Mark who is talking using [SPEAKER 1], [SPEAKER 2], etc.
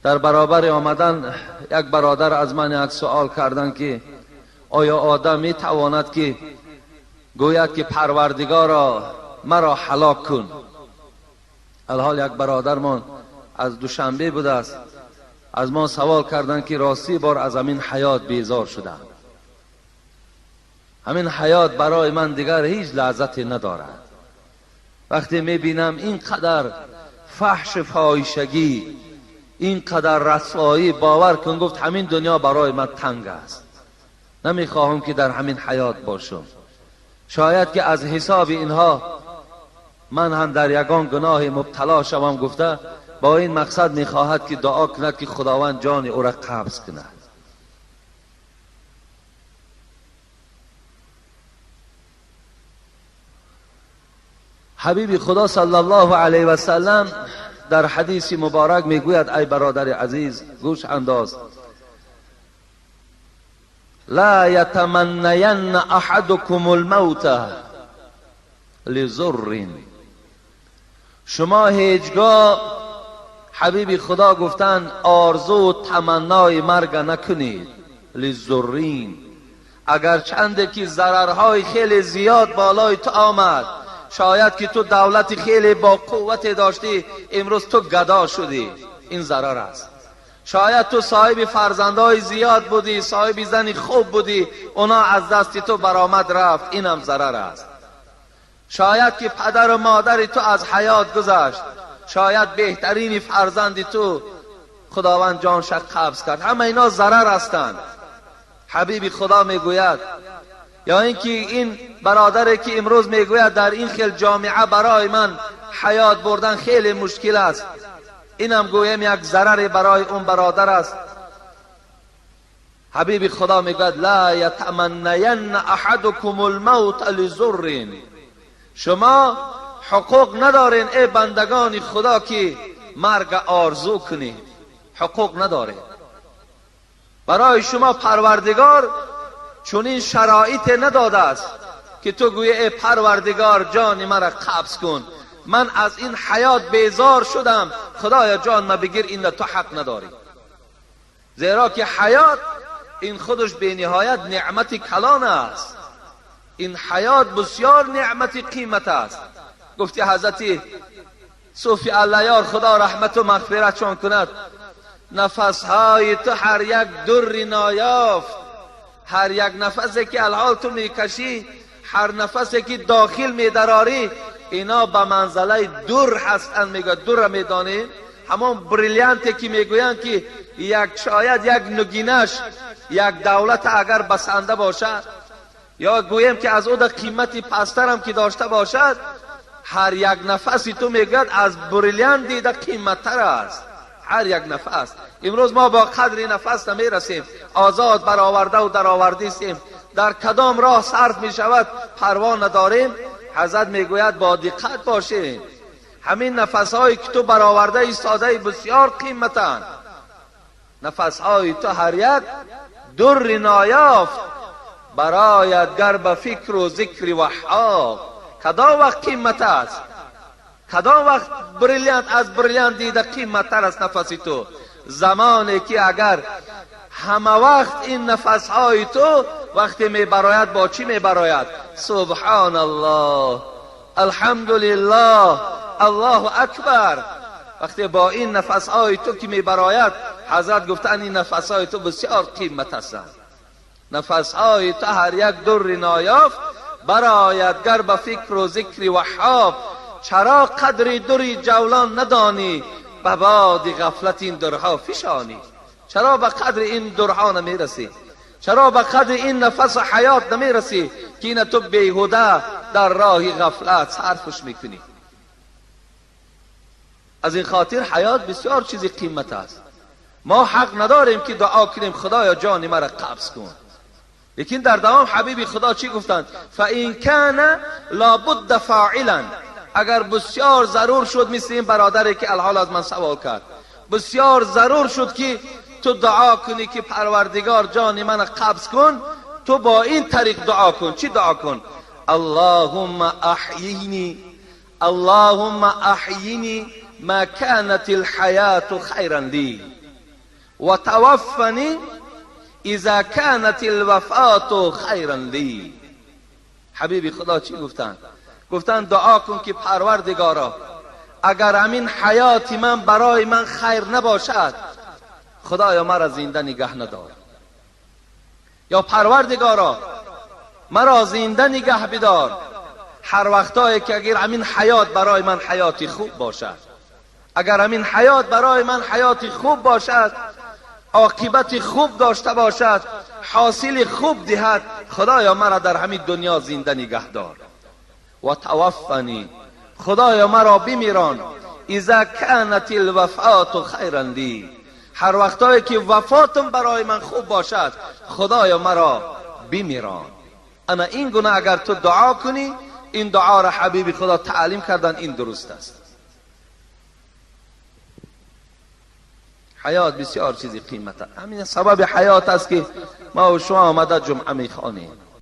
[SPEAKER 1] Дар баробари омадан як бародар аз ман як суол карданд, ки оё одам метавонад ки гӯяд ки Парвардигоро маро ҳалок кун? Алҳол як бародармон аз Душанбе будааст, аз мо савол карданд, ки ростӣ бор аз ҳамин ҳаёт безор шудам, ҳамин ҳаёт барои ман дигар ҳеҷ лаззате надорад. Вақте мебинам ин қадар фаҳш фоҳишагӣ, ин қадар расвоӣ, бовар кун, гуфт ҳамин дунё барои ман танг аст, намехоҳам ки дар ҳамин ҳаёт бошам. Шояд ки аз ҳисоби инҳо ман ҳам дар ягон гуноҳи мубтало шавам, гуфта бо ин мақсад мехоҳад ки дуо кунад ки Худованд ҷони ӯро қабз кунад. Ҳабиби Худо саллаллоҳу алайҳи васаллам дар ҳадиси муборак мегӯяд: ай бародари азиз, гӯш андоз, ла ятаманнаянна аҳадукум алмавта лизуррин. Шумо ҳеҷгоҳ, ҳабиби Худо гуфтанд, орзу таманнои марг накунед. лизуррин, агарчанде ки зарарҳои хеле зиёд болои ту омад, шояд ки ту давлати хеле бо қуввате доштӣ, имрӯз ту гадо шудӣ, ин зарар аст. Шояд ту соҳиби фарзандҳои зиёд будӣ, соҳиби зани хуб будӣ, оно аз дасти ту баромад рафт, инам зарар аст. Шояд ки падару модари ту аз ҳаёт гузашт, шояд беҳтарини фарзанди ту Худованд ҷонша қабз кард. Ҳама ино зарар ҳастанд. Ҳабиби Худо мегӯяд, ё инки ин бародаре ки имрӯз мегӯяд дар ин хел ҷомеа барои ман ҳаёт бурдан хеле мушкил аст, инам гӯем як зараре барои он бародар аст. Ҳабиби Худо мегӯяд: ла ятаманнаянна аҳадукум алмавта лизуррин. Шумо ҳуқуқ надоред, эй бандагони Худо, ки марг орзу кунед. Ҳуқуқ надоред. Барои шумо Парвардигор чунин шароите надодааст ки ту гӯӣ эй Парвардигор ҷони маро қабз кун, ман аз ин ҳаёт безор шудам, Худоё ҷон ма бигир, инро ту ҳақ надорӣ. Зеро ки ҳаёт ин худаш бениҳоят неъмати калон аст. Ин ҳаёт бисёр неъмати қимат аст. Гуфти ҳазрати Суфи Аллаёр, Худо раҳмату мағфиратшон кунад, нафасҳои ту ҳар як дурри ноёфт, ҳар як нафасе ки алҳол ту мекашӣ, ҳар нафасе ки дохил медарорӣ, ино ба манзалаи дур ҳастанд. Мегӯяд дурра медонем, ҳамон бриллианте ки мегӯянд ки як шояд як нугинаш як давлат агар басанда бошад, ё гӯем ки аз ӯ да қимати пасттарам ки дошта бошад, ҳар як нафаси ту мегӯяд аз бриллиант дида қиматтар аст. Ҳар як нафас. Имрӯз мо бо қадри нафас намерасем, озод баровардаву даровардистем, дар кадом роҳ сарф мешавад парво надорем. Ҳазрат мегӯяд бо диққат бошем, ҳамин нафасҳое ки ту бароварда истодаи бисёр қиматанд. Нафасҳои ту ҳар як дурри ноёфт барояд гар ба фикру зикри Ваҳҳоб. Кадом вақт қимат аст? Кадом вақт бриллиант аз бриллиант дида қиматтар аст нафаси ту? Замоне ки агар ҳама вақт ин нафасҳои ту вақте мебарояд бо чӣ мебарояд? Субҳоналлоҳ, алҳамдулиллоҳ, Аллоҳу акбар. Вақте бо ин нафасҳои ту ки мебарояд, ҳазрат гуфтанд ин нафасҳои ту бисёр қимат ҳастанд. Нафасҳои ту ҳар як дурри ноёфт барояд гар ба фикру зикри Ваҳҳоб. Чаро қадри дури ҷавлон надонӣ, ба боди ғафлат ин дурҳо фишонӣ? Чаро ба қадри ин дурҳо намерасӣ? Чаро ба қадри ин нафасу ҳаёт намерасӣ ки ина ту беҳуда дар роҳи ғафлат сарфш мекунӣ? Аз ин хотир ҳаёт бисёр чизи қимат аст. Мо ҳақ надорем ки дуо кунем Худоё ҷони маро қабз кун. Лекин дар давом ҳабиби Худо чӣ гуфтанд? фаин кана лабудда фоилан. Агар бисёр зарур шуд, мисли ин бародаре ки алҳол аз ман савол кард, бисёр зарур шуд ки ту дуо кунӣ ки Парвардигор ҷони маро қабз кун, ту бо ин тариқ дуо кун. Чӣ дуо кун? Аллоҳумма аҳйини, Аллоҳумма аҳйини ма канат алҳаяту хайран ли. و توفنی اذا كانت الوفات خیرا لی. حبیب خدا چی گفتن؟ گفتن دعا کن که پروردگارا اگر همین حیات من برای من خیر نباشد، خدایا مرا زنده نگه ندار. یا پروردگارا مرا زنده نگه بدار هر وقتایی که اگر همین حیات برای من حیاتی خوب باشد، اگر همین حیات برای من حیاتی خوب باشد، عاقبت خوب داشته باشد، حاصل خوب دهد، خدایا مرا در همین دنیا زنده نگه دار. و توفنی، خدایا مرا بمیران، اذا كانت الوفات خیرا لی، هر وقتایی که وفاتم برای من خوب باشد، خدایا مرا بمیران. انا این گونه اگر تو دعا کنی، این دعا را حبیب خدا تعلیم کردن، این درست است. حیات بسیار چیزی قیمت است. همین سبب حیات است که ما و شما آمده جمعه میخوانیم.